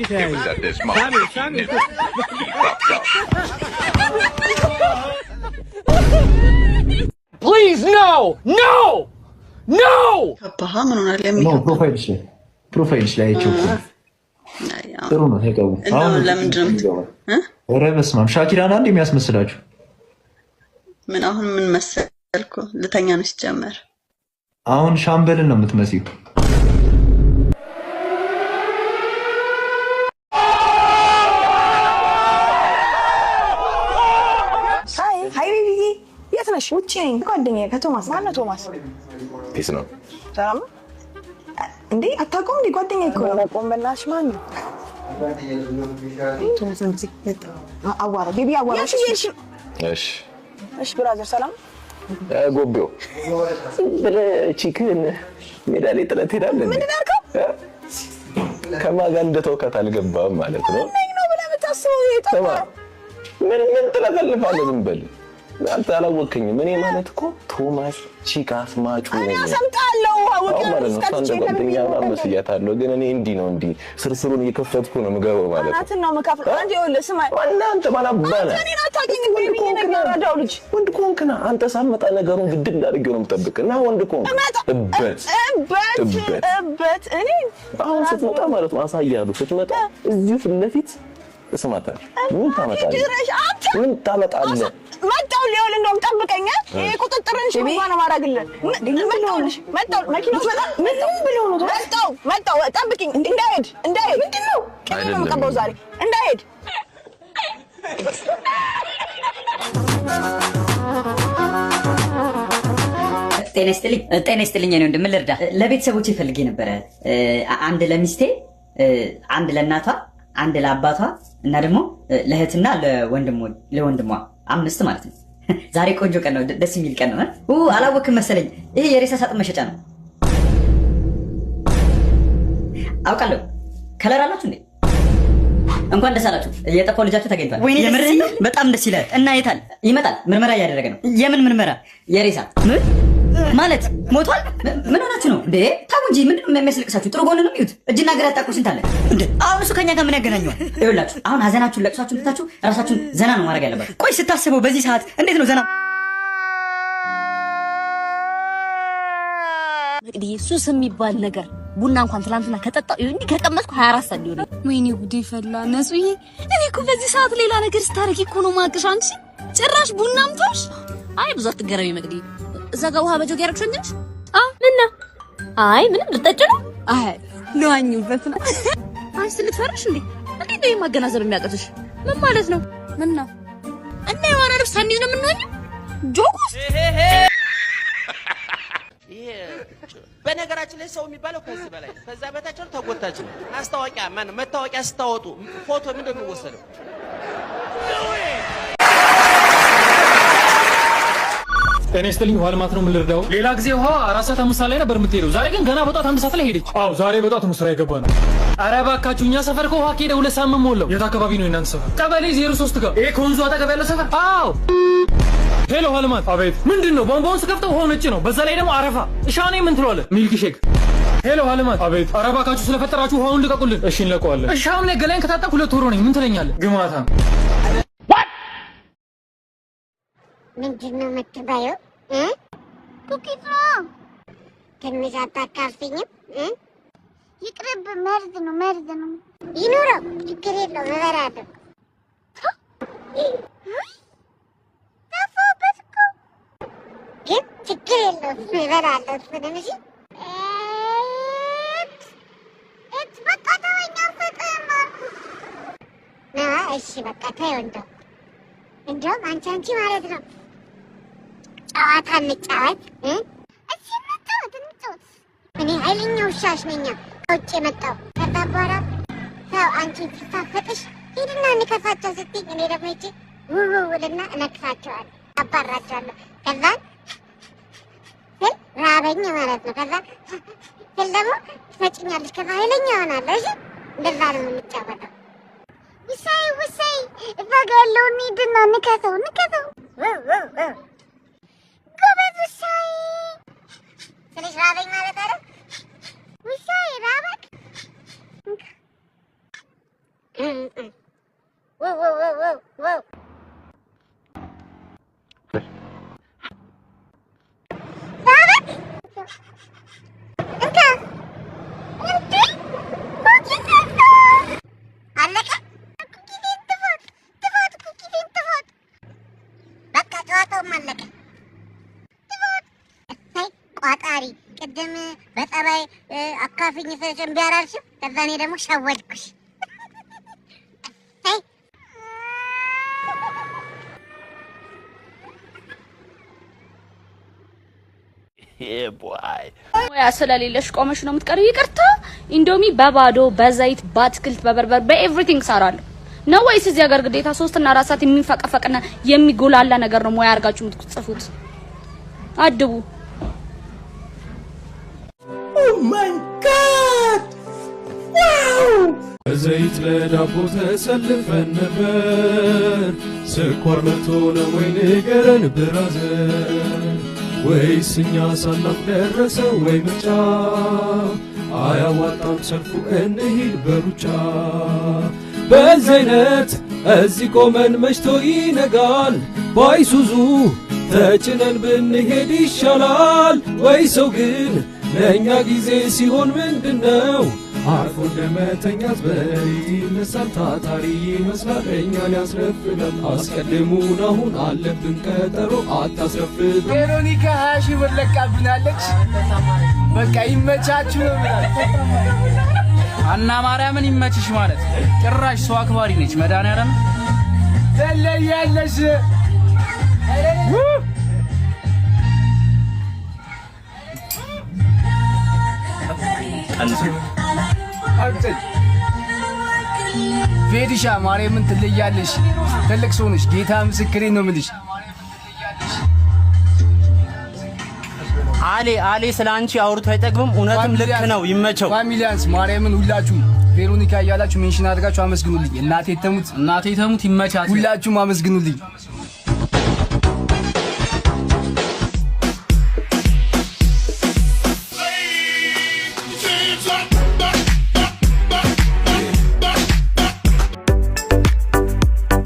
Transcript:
It was at this moment he knew he fucked up. Please, no! No! No! ገባህ? ምን ሆናል? Profile ሽ ላይ አይቼው እኮ ጥሩ ነው። ተቀቡ። ለምንድን ነው? ኧረ በስመ አብ፣ ሻኪራን አንድ የሚያስመስላችሁ። ምን አሁን ምን መሰልኩ? ልተኛ ነው ሲጀመር። አሁን ሻምበልን ነው የምትመስዪው። Hi, hi baby ዬ፣ የት ነሽ? ውጭ ነኝ። ጓደኛዬ ከቶማስ። ማነው ቶማስ? Peace ነው። ሰላም ነው እንዴ? አታውቀውም እንዴ? ጓደኛዬ እኮ ነው። አላውቀውም። በእናትሽ ማን ነው? ቶማስ አዋራ baby አዋራ። እሺ እሺ brother ሰላም። ጎቤው ብለህ chick ህን ሜዳ ላይ ጥለህ ትሄዳለህ። ምንድን ነው ያልከው? ከማን ጋር እንደተውካት አልገባህም ማለት ነው። ነው ብለህ የምታስበው? ስማ፣ ምን ምን ትለፈልፋለህ? ዝም በል አንተ፣ አላወቅኸኝም። እኔ ማለት እኮ ቶማስ chick አስማጩ ነኝ። አሰምጣለሁ። አሁን ማለት ነው እሷ እንደ ጓደኛ ምናምን መስያታለሁ፣ ግን እኔ እንዲህ ነው፣ እንዲህ ስርስሩን እየከፈትኩ ነው የምገባው ማለት ነው። እናትን ነው የምከፍለው። አንተ ይኸውልህ ስማ፣ እናንተ ማን አባህ ነህ? እኔን አታውቅኝም። Baby ነኝ፣ ያራዳው ልጅ። ወንድ ከሆንክ ና። አንተ ሳትመጣ ነገሩን ግድል አድርጌው ነው የምጠብቅህ። እና ወንድ ከሆንክ እበት እበት እበት እበት እኔ አሁን ስትመጣ ማለት ነው አሳያለሁ። ስትመጣ እዚሁ ፊት ለፊት እስማታለሁ። ምን ታመጣለህ? ምን ታመጣለህ? መጣሁ። ሊሆን እንደውም ጠብቀኝ። ይሄ ቁጥጥርን ሹርባ ነው የማደርግልህ። መጣሁልሽ፣ መጣሁ። መኪና ውስጥ ምን ብሎ ነው? መጣሁ፣ መጣሁ። ጠብቂኝ። እንዳይሄድ፣ እንዳይሄድ። ምንድን ነው? ቅቤ ነው የምቀባው ዛሬ። እንዳይሄድ። ጤና ይስጥልኝ፣ ጤና ይስጥልኝ። እኔ ወንድም ምን ልርዳ? ለቤተሰቦቼ ፈልጌ ነበረ። አንድ ለሚስቴ፣ አንድ ለእናቷ፣ አንድ ለአባቷ እና ደግሞ ለእህትና ለወንድሟ፣ አምስት ማለት ነው። ዛሬ ቆንጆ ቀን ነው፣ ደስ የሚል ቀን ነው። አላወክም መሰለኝ። ይሄ የሬሳ ሳጥን መሸጫ ነው። አውቃለሁ። Color አላችሁ እንዴ? እንኳን ደስ አላችሁ። የጠፋው ልጃችሁ ተገኝቷል። የምርህን ነው? በጣም ደስ ይላል። እና የታል? ይመጣል። ምርመራ እያደረገ ነው። የምን ምርመራ? የሬሳ። ምን ማለት ሞቷል? ምን ሆናችሁ ነው እንዴ? ታው እንጂ፣ ምንድን ነው የሚያስለቅሳችሁ? ጥሩ ጎን ነው የሚዩት። እጅና እግር ያጣ እኮ ስንት አለ እንዴ? አሁን እሱ ከኛ ጋር ምን ያገናኘዋል? ይኸውላችሁ አሁን ሀዘናችሁን ለቅሷችሁን ትታችሁ ራሳችሁን ዘና ነው ማድረግ ያለባችሁ። ቆይ ስታስበው በዚህ ሰዓት እንዴት ነው ዘና መቅድዬ፣ ሱስ የሚባል ነገር ቡና እንኳን ትላንትና ከጠጣሁ እንዲህ ከቀመስኩ 24 ሰዓት ሊሆን። ወይኔ ጉዴ ፈላ። ነጹዬ፣ እኔ እኮ በዚህ ሰዓት ሌላ ነገር ስታረጊ እኮ ነው ማቅሽ። አንቺ ጭራሽ ቡናም ተውሽ። አይ ብዙ አትገረሚ መቅድዬ። እዛ ጋር ውሃ በጆግ ያደረግሽው እንጂ አ ምን ነው? አይ ምንም፣ ልጠጪ ነው? አይ ልዋኝበት ነው። አንቺ ትልቅ ፈርሽ እንዴ? እንዴት ነው የማገናዘብ የሚያቅትሽ? ምን ማለት ነው? ምን ነው? እና የዋና ልብስ ሳንይዝ ነው የምንሆነው? ጆግ ውስጥ። በነገራችን ላይ ሰው የሚባለው ከዚህ በላይ ከዛ በታች ነው፣ ተጎታች ነው። ማስታወቂያ ማን መታወቂያ ስታወጡ ፎቶ ምንድን ነው የሚወሰደው? ጤና ይስጥልኝ፣ ውሃ ልማት ነው፣ ምን ልርዳው? ሌላ ጊዜ ውሃ 4 ሰዓት 5 ሰዓት ላይ ነበር የምትሄደው። ዛሬ ግን ገና በጧት 1 ሰዓት ላይ ሄደች። አዎ፣ ዛሬ በጧት ነው ስራ የገባ ነው። ኧረ እባካችሁ፣ እኛ ሰፈር እኮ ውሃ ከሄደ 2 ሳምንት ሞላው። የት አካባቢ ነው የእናንተ ሰፈር? ቀበሌ 03 ጋር፣ ይሄ ከወንዙ አጠገብ ያለው ሰፈር። አዎ። Hello ውሃ ልማት። አቤት። ምንድን ነው? ቧንቧውን ስከፍተው ውሃው ነጭ ነው። በዛ ላይ ደግሞ አረፋ። እሺ እኔ ምን ትለዋለህ? Milk shake። Hello ውሃ ልማት። አቤት። ኧረ እባካችሁ ስለፈጠራችሁ ውሃውን ልቀቁልን። እሺ እንለቀዋለን። እሺ አሁን ላይ ገላዬን ከታጠብኩ 2 ወር ሆነኝ። ምን ትለኛለህ? ግማታ። ምንድን ነው የምትበይው? እ? ኩኪስ ነው። ትንሽ አታካፍኝም? እ? ይቅርብ፣ መርዝ ነው፣ መርዝ ነው። ይኑረው፣ ችግር የለውም፣ እበላለሁ። ጠፋሁበት እኮ። ግን ችግር የለውም፣ እበላለሁ እሱንም። እሺ። በቃ ተወኝ፣ አልሰጥህም አልኩህ። ና እሺ በቃ ተይው። እንደው እንደውም አንቺ ማለት ነው ጨዋታ እንጫወት እ? እሺ እንጫወት እንጫወት። እኔ ኃይለኛ ውሻሽ ነኛ ከውጭ የመጣው። ከዛ በኋላ ሰው አንቺን ሲሳፈጥሽ ሂድና ንከሳቸው ስትይኝ እኔ ደግሞ ሂጄ ውውውልና እነክሳቸዋለሁ፣ አባራቸዋለሁ። ከዛ ስል ራበኝ ማለት ነው። ከዛ ስል ደግሞ ትሰጭኛለሽ። ከዛ ኃይለኛ እሆናለሁ። እሺ እንደዛ ነው የምንጫወተው። ውሳይ ውሳይ፣ እዛ ጋ ያለውን ሂድና ንከሰው ንከሰው። ውው ውው ውው። ጎበዝ ውሳይ ስልሽ ራበኝ ማለት አይደል? ውሳይ ራበክ? ውው ውው ውው ውው። ራበክ? እንካ። እንዴ cookie ሰጠ። አለቀ። Cookie ን ትፋት ትፋት፣ cookie ን ትፋት። በቃ ጨዋታውም አለቀ። ትፋት። እሰይ ቋጣሪ፣ ቅድም በጠባይ አካፍኝ ስልሽ እምቢ አላልሽም። ከዛ እኔ ደግሞ ሸወድኩሽ። እሰይ። ሙያ ስለሌለሽ ቆመሽ ነው የምትቀሪው። ይቅርታ፣ ኢንዶሚ በባዶ፣ በዘይት፣ በአትክልት፣ በበርበር፣ በ everything ሰራለሁ ነው ወይስ እዚህ ሀገር ግዴታ 3 እና 4 ሰዓት የሚንፈቀፈቅና የሚጎላላ ነገር ነው ሙያ አድርጋችሁ የምትጽፉት? አድቡ። Oh my God! Wow! በዘይት ለዳቦ ተሰልፈን ነበር። ስኳር መጥቶ ነው ወይ ንገረን brother፣ ወይስ እኛ ሳናቅ ደረሰ ወይ ምርጫ? አያዋጣም ሰልፉ፣ እንሂድ በሩጫ። በዚህ እዚህ ቆመን መሽቶ ይነጋል። ባይሱዙ ተጭነን ብንሄድ ይሻላል። ወይ ሰው ግን ለእኛ ጊዜ ሲሆን ምንድነው አርፎ እንደመተኛት በሌሊት ይነሳል። ታታሪ ይመስላል እኛን ያስረፍዳል። አስቀድሙን አሁን አለብን ቀጠሮ፣ አታስረፍዱ። ቬሮኒካ 20,000 ብር ለቃብናለች። በቃ ይመቻችሁ ነው የምላት። አና ማርያምን ይመችሽ ማለት ጭራሽ ሰው አክባሪ ነች። መድኃኒዓለም። ትለያለሽ። አምጪኝ። ፌዲሻ ማርያምን ትለያለሽ። ትልቅ ሰው ነሽ። ጌታ ምስክሬ ነው የምልሽ። አሌ አሌ ስለ አንቺ አውርቶ አይጠግብም። እውነትም ልክ ነው። ይመቸው። ፋሚሊያንስ ማርያምን ሁላችሁም ቬሮኒካ እያላችሁ mention አድርጋችሁ አመስግኑልኝ። እናቴ ተሙት፣ እናቴ ተሙት፣ ይመቻት። ሁላችሁም አመስግኑልኝ።